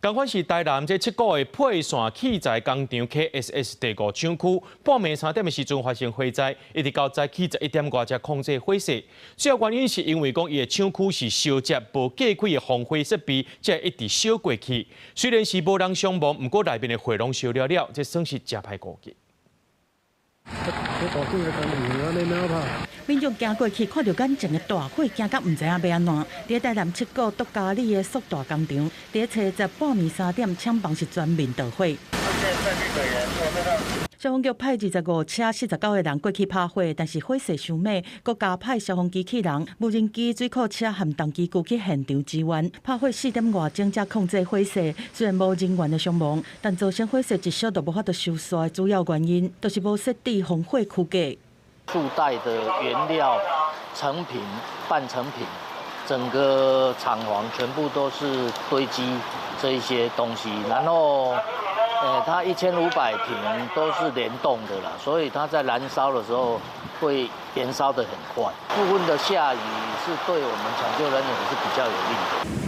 仝款是台南這七股的配線器材工廠 KSS 第五廠區，半暝3點的時陣發生火災，一直到早起11點外才控制火勢。主要原因是因為講伊的廠區是燒接無隔開的防火設備，才會一直燒過去。雖然是無人傷亡，毋過內面的貨攏燒了了，這算是誠歹估計。民眾行過去，看著眼前的大火，驚甲毋知影欲按怎。佇台南七股獨家里的塑大工廠，佇初十半暝3點，廠房是全面著火。消防局派25車49個人過去拍火，但是火勢傷猛，閣加派消防機器人、無人機、水庫車和重機具去現場支援。拍火4點外鐘才控制火勢，雖然無人員的傷亡，但造成火勢一燒就無法度收煞的主要原因，就是無設置防火區隔。束帶的原料、成品、半成品，整個廠房全部都是堆積這一些東西，然後，它1500坪都是聯動的啦，所以它在燃燒的時候會燃燒得很快。部分的下雨是對我們搶救人員是比較有利的。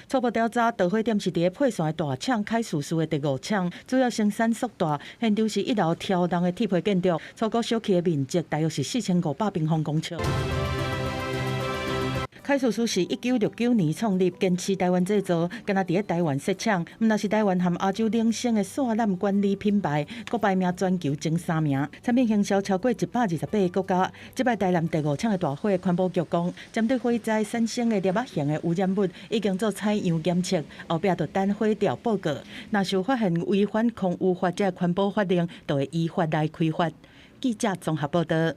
初步調查，導火點是佇咧配線的大廠凱事斯的第五廠，主要生產塑帶。現場是一樓挑動的鐵皮建築，初估燒去的面積大約是4500平方公尺。凱事斯是1969年創立，堅持台灣製造，干焦佇咧台灣設廠，毋但是台灣和亞洲領先的線纜管理品牌，閣排名全球前三名，產品行銷超過128個國家。這擺台南第五廠的大火，環保局講，針對火災產生的粒仔型的污染物，已經做採樣檢測，後壁就等火調報告。若是有發現違反空污法這環保法令，就會依法來開罰。記者綜合報導。